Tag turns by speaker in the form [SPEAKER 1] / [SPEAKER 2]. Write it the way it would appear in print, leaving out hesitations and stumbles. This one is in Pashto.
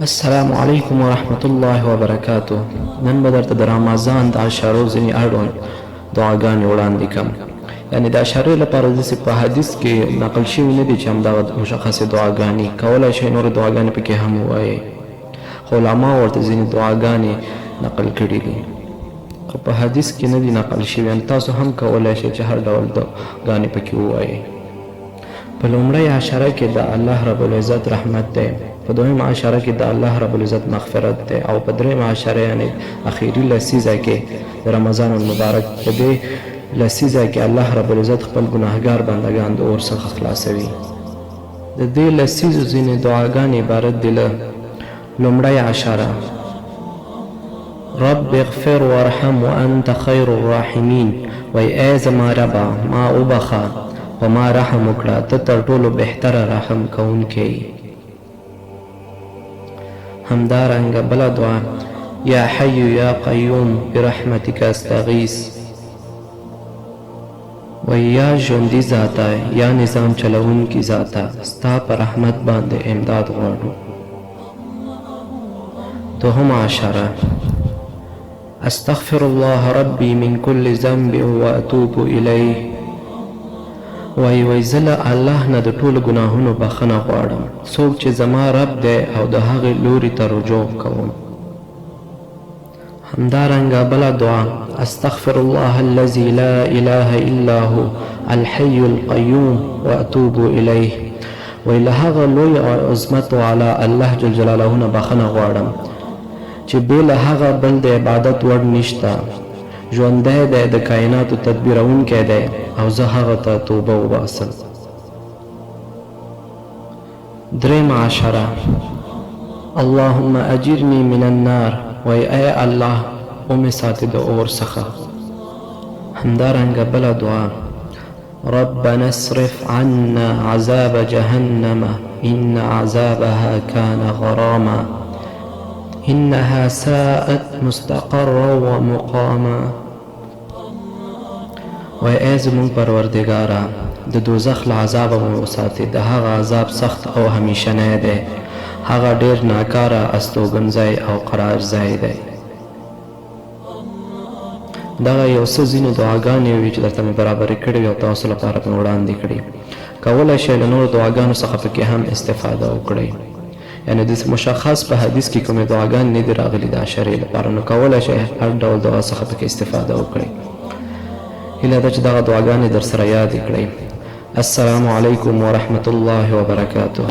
[SPEAKER 1] السلام علیکم ورحمت الله وبرکاته. نن به درته د رمضان د عشرو ځینې اړوند دعاګانې وړاندې کړم. یعنې د عشرې لپاره داسې په حدیث کې نقل شوي نه دي چې همدغه مشخصې دعاګانې، کولای شئ نورې دعاګانې پکې هم ووایئ، خو علما ورته ځینې دعاګانې نقل کړي دي، خو په حدیث کې نه دي نقل شوي. یعنې تاسو هم کولای شئ چې هر ډول دعاګانې پکې ووایئ. په لومړۍ عشره کې د الله رب العزت رحمت دی، په دویمه عشره کې د الله رب العزت مغفرت دی، او په دریمه عشره یعنې اخیري لسیزه کې د رمضان المبارک په دې لسیزه کې الله رب العزت خپل ګناهګار بندګان د اور څخه خلاصوي. د دې لسیزو ځینې دعاګانې عبارت دي له: لومړۍ عشره، رب اغفر وارحم وانت خیر الراحمین، وایي ای زما ربه ما وبخښه، په ما رحم وکړه، ته تر ټولو بهتره رحم کوونکی یې. همدارنګه بله دعا، یا حی یا قیوم برحمتک استغیث، وایي یا ژوندي ذاته، یا نظام چلوونکي ذاته، ستا په رحمت باندې امداد غواړو. دوهمه عشره، استغفر الله ربي من كل ذنب واتوب الیه، وایي وایي زه له الله نه د ټولو ګناهونو بخښنه غواړم، څوک چې زما رب دی او د هغې لوري ته رجوع کوم. همدارنګه بله دعا، استغفر الله الذي لا اله الا هو الحي القيوم واتوب الیه، وایي له هغه لوی عظمت والا الله جل جلاله نه بخښنه غواړم چې بې له هغه بل د عبادت وړ نشته، ژوندی دی، د کایناتو تدبیرونکی دی، او زه هغه ته توبه وباسم. درېمه عشره، اللهم اجرني من النار، وایي ای الله ومې ساتې د اور څخه. همدارنګه بله دعا، ربنا اصرف عنا عذاب جهنم ان عذابها كان غراما انها ساءت مستقرا ومقاما. وایي ای زموږ پروردګاره د دوزخ له عذابه مو وساتې، د هغه عذاب سخت او همیشنی دی، هغه ډېر ناکاره استوګنځای او قرار ځای دی. دغه یو څه ځینې دعاګانې وې چې درته مې برابرې کړې وې او تاسو لپاره مې وړاندې کړې. کولای شئ له نورو دعاګانو څخه پکې هم استفاده وکړئ. یعنې داسې مشخص په حدیث کې کومې دعاګانې نه دي راغلي د عشرې لپاره، نو کولای شئ هر ډول دعا څخه پکې استفاده وکړئ. هیله ده چې دغه دعاګانې درسره یادې کړئ. السلام علیکم ورحمة الله وبرکاته.